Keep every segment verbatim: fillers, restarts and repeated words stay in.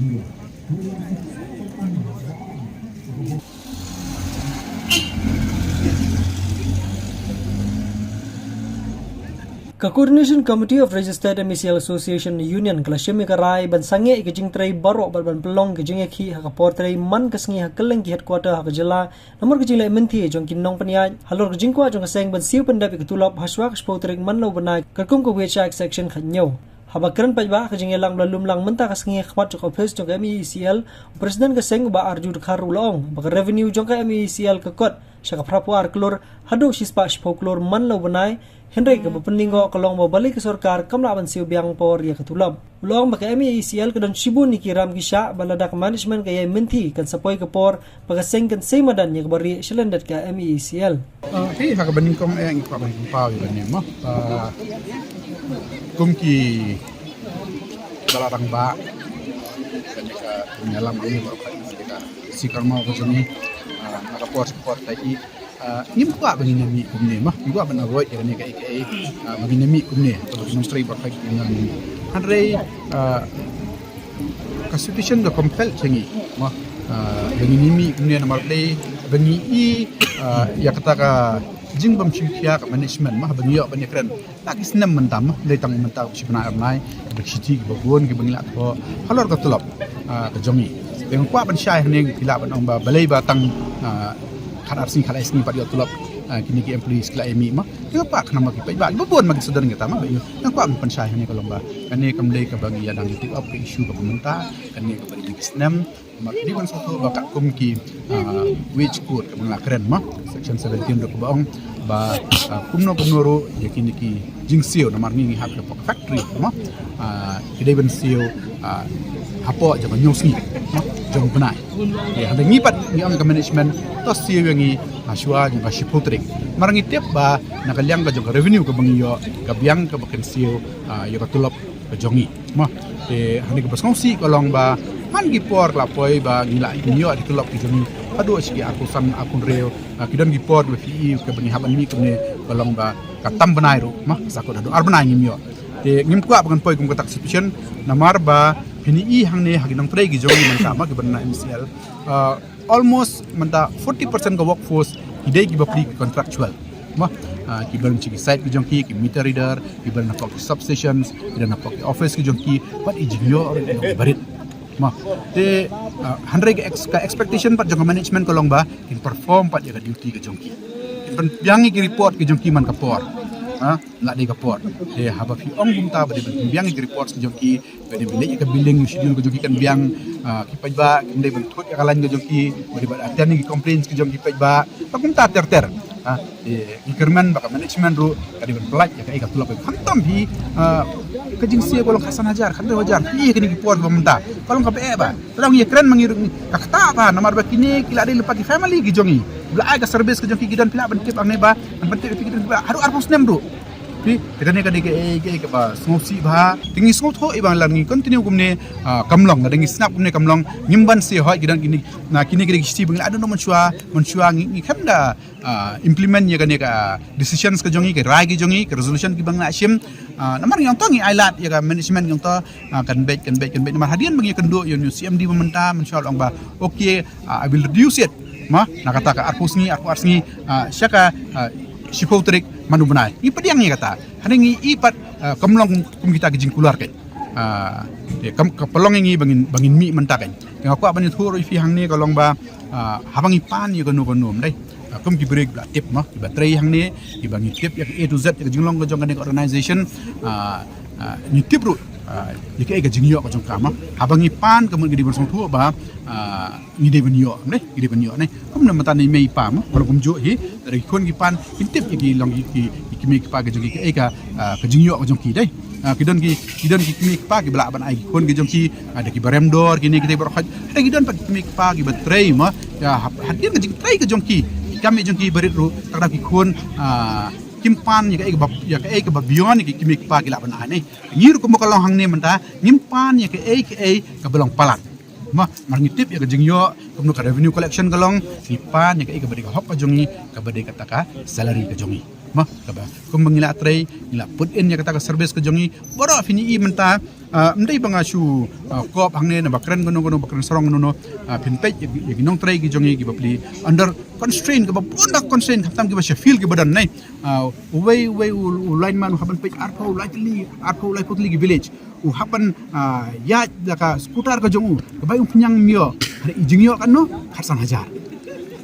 Ka Coordination Committee of Registered M E C L Association Union ka la shim ïa ka rai ban sangeh ïa ka jingtrei baroh bad ban pynlong ka jingïakhih ha ka por trei man ka sngi ha kylleng ki headquarter ha ka jylla, namar ka jingleh mynthi jong ki nongpynïaid halor ka jingkwah jong ka seng ban siew pyndep ïa ka tulop ha shwa ka shiphew tarik man la u bnai, katkum ka wage section khathynñiew. Haba kren paidbah ha ka jingïalang ba la lum lang mynta ka sngi ha khmat jong ka ophis jong ka M E C L, u President ka seng u Bah Arju Dkhar u la ong ba ka revenue jong ka M E C L ka kot sha ka phraphew ar klur haduh shispah shiphew klur man la u bnai, hynrei kaba pynlyngngoh ka long ba balei ka sorkar kam lah ban siew biang por ïa ka tulop. U la ong ba ka M E C L ka don shibun ïa ki ram ki shah, bad lada ka management ka ïai mynthi kan sa poi ka por ba ka seng kan sei madan ïa kaba rieh sha lyndet ka M E C L. Ah, hi ha kaba nyngkong eh ngi kwah ban pynpaw ïa kane mo. Ah, kum ki ba la rangbah kane ka kum ïalam ngi ba ka si karma ka jong ngi, ah, ha ka por ka por ka i, ah, ngim kwah ba ngin ïa mih kumne mo. Ngi kwah ban avoid ïa kane ka i ka i, ah, ba ngin ïa mih kumne. Kaba ki nongtrei ba ka i kumne. Hynrei, ah, ka situation ka compel ïa ngi mo, ah, ba ngin ïa mih kumne namar dei ba ngi i, ah, ïa kata ka jingbym shim khia ka management mo, ba ngi ïoh ban ïakren. La ki snem mynta mo, dei tang mynta shi bnai ar bnai, ba ki shithi kiba bun kiba ngi la thoh halor ka tulop, ah, ka jong ngi. Te nga kwah ban shai hangne, ki lah ban ong ba balei ba tang, ah, khat ar sngi khat lai sngi pat ïoh tulop, ah, kine ki employees ki la ïa mih mo. Te nga kwah khnang ba ki paidbah kiba bun ma ki sdang kita mo, ba ïoh. Nga kwah ban pynshai hangne ka long ba kane kam dei kaba ngi ïa dang take up ka issue kaba mynta, kane kaba dei ki snem. Namar ki dei ban sngewthuh ba katkum ki, ah, wage code kaba nga la kren mo, section seventeen ruh kaba ong ba, ah, kumno kumno ruh ïa kine ki jingsiew namar ngi ngi hap hapoh factory mo, ah, ki dei ban siew, ah, hapoh jong ka hynñiew sngi mo jong u bnai. Te hynrei ngi pat ngi ong ka management to siew ïa ngi ha shwa jong ka shiphew tarik. Namar ngi tip ba na ka liang ka jong ka revenue kaba ngi ïoh ka biang kaba kan siew, ah, ïa ka tulop ka jong ngi mo. Te hangne kaba sngewsih ka long ba man ki por ka la poi ba ngi la ïoh ki tulop ki jong ngi haduh shi ki arphew san arphew hynriew, ah, ki don ki por ba phi i kaba ngi hap ban mih kumne ka long ba ka tam bnai ruh mo, sa kut haduh ar bnai ngim ïoh. Te ngim kwah ba kan poi kum kata ka situation namar ba phin i hangne ha ki nongtrei ki jong ngi mynta mo kiba na M C L, ah, almost mynta forty percent ka workforce ki dei kiba pli ki contractual mo, ah, ki don shi ki site ki jong ki, ki meter reader, ki don hapoh ki substations, ki don hapoh ki office ki jong ki, bad i jingïoh ruh ki barit mo. Te, ah, hynrei ka ex-, ka expectation pat jong ka management ka long ba kin perform pat ïa ka duty ka jong ki, kin pynbiang ïa ki report ki jong ki man ka por, ah, la dei ka por. Te haba phi ong kumta ba dei ban pynbiang ïa ki report ki jong ki, ba dei ban leh ïa ka billing schedule ka jong ki kan biang, ah, ki paidbah kin dei ban thut ïa ka line ka jong ki, ba dei ban attend ïa ki complaints ki jong ki paidbah, ba kumta ter ter. Ah, eh, ngi kyrmen ba ka management ruh ka dei ban pynlait ïa kaei ka tulop ka, khamtam hi, ah, ka jingsiew ka long khatsan hajar, khathynriew hajar, hi kine ki por ba mynta ka long kaba eh ba. Tang ïa kren ma ngi ruh ka ktah ba namar ba kine ki la dei lypa ki family ki jong ngi. Ba la ai ka service ka jong ki, ki don phi lah ban tip hangne ba, ban tip ïa phi ki don phi ba haduh arphew snem ruh. Phi, te kane ka dei kaei kaei kaba sngewsih bha. Te ngi sngewthuh i ba lada ngi continue kumne, ah, kam long, lada ngi sngap kumne kam long, ngim ban siew hoi ki don kine, na kine ki dei ki shithi ba ngi la don mynshuwa, mynshuwa ngi, ngi khlem da, ah, implement ïa kane ka decisions ka jong ngi, ka rai ki jong ngi, ka resolution kiba ngi la shim. Ah, namar ngi ong to ngi ai lad ïa ka management ngi ong to, ah, kan beit, kan beit, kan beit. Namar hadien ba ngi ïakynduh ïa u C M D ba mynta, mynshuwa la ong ba, okay, ah, I will reduce it. Mo, na kata ka arphew sngi, arphew ar sngi, ah, sha ka, ah, shiphew tarik man u bnai. Ngi pdiang ïa kata. Hangne ngi i pat, ah, kam long kum kita ki jingkular keiñ. Ah, te kam, ka pynlong ïa ngi ba ngin, ba ngin mih mynta keiñ. Te nga kwah ban ïathuh ruh ïa phi hangne ka long ba, ah, haba ngi pan ïa kano kano ym dei, ah, kum ki briew kiba la tip mo, kiba trei hangne, kiba ngi tip ïa ka A to Z ïa ka jinglong ka jong kane ka organization, ah, ah, ngi tip ruh, ah, ïa kaei ka jingïoh ka jong ka mo. Haba ngi pan ka mut ngi dei ban sngewthuh ba, ah, ngi dei ban ïoh ne, ngi dei ban ïoh ne. Kumne mynta ne i mei i pa mo, ka long kumjuh hi, lada ki khun ki pan, kin tip ïa ki long ki, ki, ki kmie ki kpa ki jong ki kaei ka, ah, ka jingïoh ka jong ki dei. Ah, ki don ki, ki don ki kmie ki kpa kiba lah ban ai ki khun ki jong ki, ah, da kiba rem dor kine kita baroh khoit. Da ki don pat ki kmie ki kpa kiba trei mo. Ïa, ha, hadien ka jingtrei ka jong ki, ki kam ïa jong ki barit ruh, tang da ki khun, ah, kim pan ïa kaei kaba, ïa kaei kaba beyond ïa ki kmie ki kpa ki lah ban ai ne. Ngi ruh kumba ka long hangne mynta, ngim pan ïa kaei kaei kaba long palat. Mo, mar ngi tip ïa ka jingïoh, kumno ka revenue collection ka long, ngi pan ïa kaei kaba dei ka hok ka jong ngi, kaba dei kata ka salary ka jong ngi. Mo, kaba, kumba ngi la trei, ngi la put in ïa kata ka service ka jong ngi, baroh phi i mynta, Ah, ym dei ba nga shu, ah, kop hangne na ba kren kano kano, ba kren sarong kano kano, ah, phin peit ïa ki, ïa ki nongtrei ki jong ngi kiba plie under constraint, kaba bun da constraint, khamtam kiba sha field kiba don ne. Ah, uwei uwei u, u lineman u hap ban peit arphew lai tylli, arphew laiphew tylli ki village. U hap ban, ah, ïaid da ka scooter ka jong u, kaba ïa u pynïang mio. Hynrei i jingïoh katno? Khatsan hajar.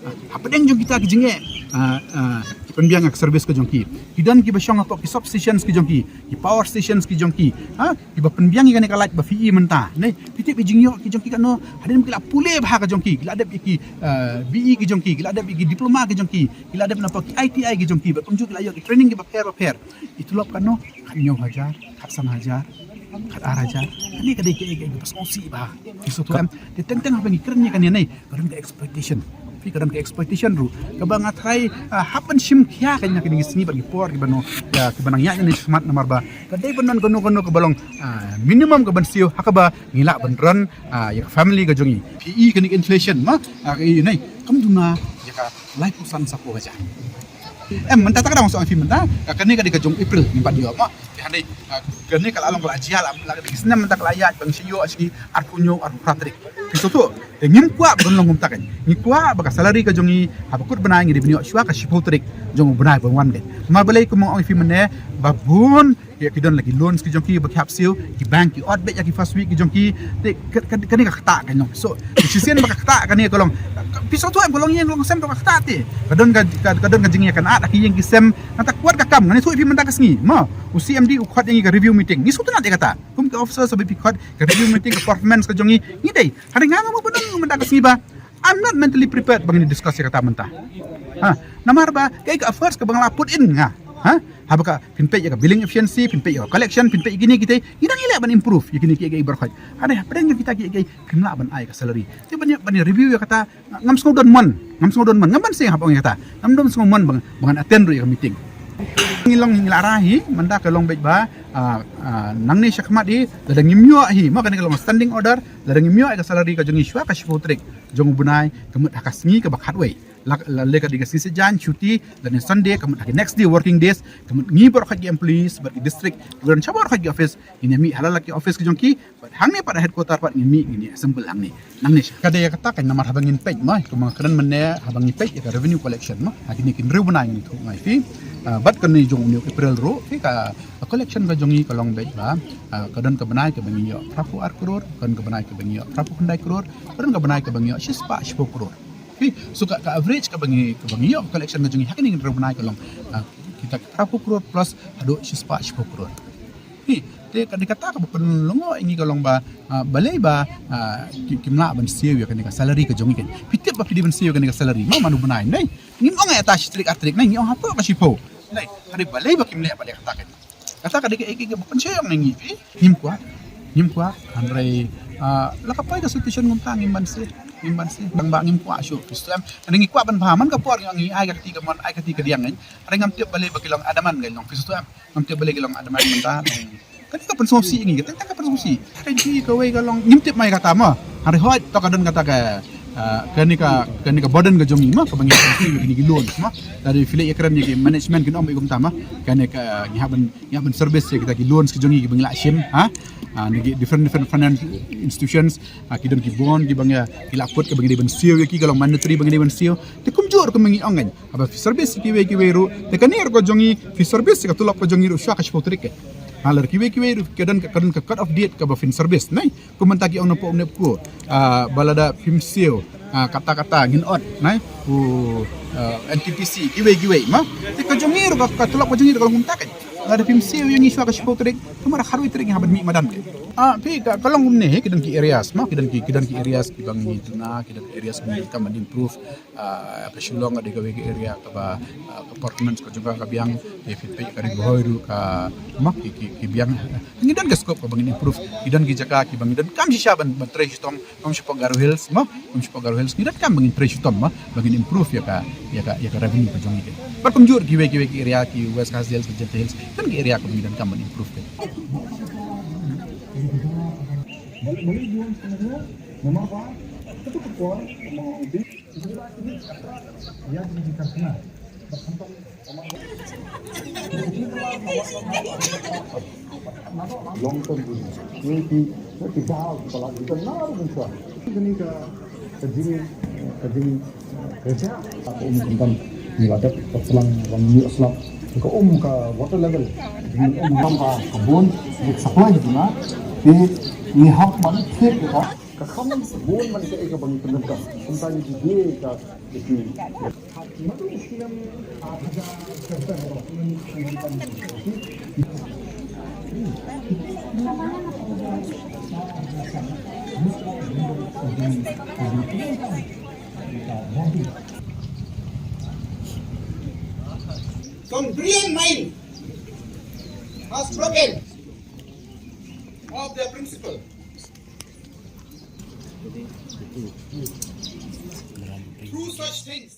Ah, hapdeng jong kita ki jingeh, ah, ah, ki pynbiang ïa ka service ka jong ki. Ki don kiba shong hapoh ki substations ki jong ki, ki power stations ki jong ki, ha, kiba pynbiang ïa kane ka light ba phi i mynta. Ne, phi tip i jingïoh ki jong ki katno? Hadien ba ki la pule bha ka jong ki, ki la dep ïa ki, ah, B E ki jong ki, ki la dep ïa ki diploma ki jong ki, ki la dep na pdeng ki I T I ki jong ki, bad kumjuh ki la ïoh ki training kiba pher ba pher. I tulop katno? Khathynñiew hajar, khatsan hajar, khatar hajar. Kane ka dei kaei kaei kaba sngewsih bha. Phi sngewthuh em? Te teng teng haba ngi kren ïa kane ne, ka don ka expectation. Phi, ka don ka expectation ruh kaba nga tharai, ah, hap ban shim khia ka ïa kine ki sngi bad ki por kiba nang, ïa, kiba nang ïaid ne shakhmat, namar ba ka dei ban don kano kano kaba long, ah, minimum kaban siew ha kaba ngi lah ban run, ah, ïa ka family ka jong ngi. Phi i kane ka inflation ma, ah, ka i ne, kam duna ïa ka laiphew san saphew hajar. Em, mynta ka dang shu ong phi mynta, ka, kane ka dei ka jong April ngim pat ïoh ma. Te hangne, ah, kane ka la long ka la jia la, la ka dei ka snem mynta ka la ïaid ba ngi shu ïoh sha ki arphew hynñiew, arphew phra tarik. Phi sngewthuh? Te ngim kwah ba kan long kumta kan. Ngi kwah ba ka salary ka jong ngi haba kut bnai ngi dei ban ïoh shuwa ka shiphew tarik jong u bnai ba wan kan. Ma balei kum ong phi mynne ba bun ïa ki don la ki loans ki jong ki ba ki hap siew, ki bank ki ot beit ïa ki first week ki jong ki. Te ka, ka, kane ka ktah ka long. So shisien ba ka ktah kane ka long. Phi sngewthuh em, ka long ïing long sem ruh ka ktah te. Ka don ka, ka, ka don ka jingïakynad ha ki ïing ki sem. Nangta kwah ka kam, ngan ïathuh ïa phi mynta ka sngi. Ma, u C M D u khot ïa ngi ka review meeting. Ngi sngewtynnat ïa kata. Kum ki officer sa ba phi khot ka review meeting, ka performance ka jong ngi, ngi dei. Hynrei nga nga mut ban ong mynta ka sngi ba I'm not mentally prepared ba ngin discuss ïa kata mynta. Ha, namar ba kaei ka efforts kaba nga la put in nga. Ha, haba ka phin peit ïa ka billing efficiency, phin peit ïa ka collection, phin peit ïa kine kita, ngi dang ïa leh ban improve ïa kine kiei kiei baroh. Hynrei hapdeng jong kita kiei kiei phim lah ban ai ka salary. Te ban ïa, ban ïa review ïa kata, ngam sngew don mon, ngam sngew don mon, ngam ban seng hap ong ïa kata. Ngam don sngew mon ba ngan, ba ngan attend ruh ïa ka meeting. Ngi long ngi la ra hi, mynta ka long beit ba, ah, ah, nangne shakhmat hi, lada ngim ïoh hi, ma kane ka long standing order, lada ngim ïoh ïa ka salary ka jong ngi shuwa ka shiphew tarik jong u bnai, ka mut ha ka sngi kaba khatwei. La, la, lada ka dei ka sngi Saitjaiñ, shuti, lane Sunday, ka mut ha ki next day working days, ka mut ngi baroh ki employees bad ki district, ki don shabaroh ki office, ngin ïa mih ha la la ki office ki jong ki, bad hangne pat ha headquarter pat ngin mih, ngin ïa assemble hangne. Nangne sha. Ka dei ïa kata kan, namar haba ngin peit ma, kumba nga kren mynne, haba ngin peit ïa ka revenue collection ma, ha kine ki hynriew bnai ngin ïathuh ngai phi. Ah, bad kane jong u April ruh, phi, ka, ka collection ka jong ngi ka long beit ba, ah, ka don ka bnai kaba ngi ïoh phraphew ar klur, ka don ka bnai kaba ngi ïoh phraphew khyndai klur, ka don ka bnai kaba ngi ïoh shispah shiphew klur. Phi, so ka, ka average kaba ngi, kaba ngi ïoh collection ka jong ngi ha kine ki hynriew bnai ka long, ah, kita ki phraphew klur plus haduh shispah shiphew klur. Phi, te ka dei kata kaba pynlyngngoh ïa ngi ka long ba, ah, balei ba, ah, ki, kim lah ban siew ïa kane ka salary ka jong ngi kan. Phi tip ba phi dei ban siew ïa kane ka salary ma, man u bnai ne. Ngim ong ïa ta shi tarik ar tarik ne, ngi ong hapoh ka shiphew. Ne, ka dei balei ba kim leh pat ïa kata kan. Kata ka dei kaei kaei kaba pynshoi ïa ngi phi. Ngim kwah, ngim kwah, hynrei, ah, la ka poi ka situation kumta ngim ban siew, ngim ban siew. Tang ba ngim kwah shuh, phi sngewthuh em. Hynrei ngi kwah ban bha, man ka por ngi ong ngi ai ka kti kamon, ai ka kti kadiang kan. Hynrei ngam tip balei ba ki long adamant kan long, phi sngewthuh em. Ngam tip balei ki long adamant mynta. Ka dei ka pynsngewsih ïa ngi, ka dei ka pynsngewsih. Ka dei kawei ka long, ngim tip ma ïa kata ma. Hynrei hooid, to ka don kata ka, ah, kane ka, kane ka burden ka jong ngi ma, kaba ngi siew ïa kine ki loans ma. Lada phi leit ïakren ïa ki management kin ong beit kumta ma. Kane ka, ngi hap ban, ngi hap ban service ïa kita ki loans ki jong ngi kiba ngi la shim, ha. Ah, na ki different, different finance institutions, ah, ki don ki bond kiba ngi, ki la put kiba ngi dei ban siew ïa ki, ka long mandatory ba ngi dei ban siew. Te kumjuh ruh kumba ngi ong kan. Haba phi service kiwei kiwei ruh, te kane ruh ka jong ngi, phi service ka tulop ka jong ngi ruh shuwa ka shiphew tarik kan. Ha, lada kiwei kiwei ruh ka don ka, ka don ka cut off date kaba phin service, nai? Kum mynta ki ong na pdeng u NEEPCO, ah, ba lada phim siew, ah, kata kata ngin ot, nai? U, ah, N T P C, kiwei kiwei ma. Te ka jong ngi ruh ka, ka tulop ka jong ngi ruh ka long kumta kan. Lada phim siew ïa ngi shuwa ka shiphew tarik, kumba da khatwei tarik ngi hap ban mih madan kan. Ah, phi, ka, ka long kumne, ki don ki arrears ma, ki don ki, ki don ki arrears kiba ngi tuna, ki don ki arrears kiba ngi kam ban improve. Ah, ka Shillong ka dei kawei ka area kaba, ah, ka performance ka jong ka ka biang, te phi peit ka Ri Bhoi ruh ka, ma, ki, ki, ki biang. Ngi don ka scope kaba ngin improve, ngi don ki jaka kiba ngi donkam shisha ban, ban trei shitom, kum shapoh Garo Hills, ma, kum shapoh Garo Hills, ngi donkam ba ngin trei shitom, ma, ba ngin improve ïa ka, ïa ka, ïa ka revenue ka jong ngi. Bad kumjuh kiwei kiwei ki area ki West Khasi Hills, ki Jaintia Hills, don ki area kaba ngi donkam ban improve ka. Long term vision. Ye ki, ye ki daw ki palat ki na ru bynta. Kani ka, ka jing, ka jing, ka ja. Ka um khamtam, ngi la dep ka plang wan ngi slap. Ka um ka water level. Jing um kam ka, ka bun, ngi supply juna. Ngi, ngi hap ban thied ka. Ka kham bun man ka, ka ban pynlong ka. Kumta ngi ji ka, ka. Some brilliant mind has spoken of their principle. Through such things,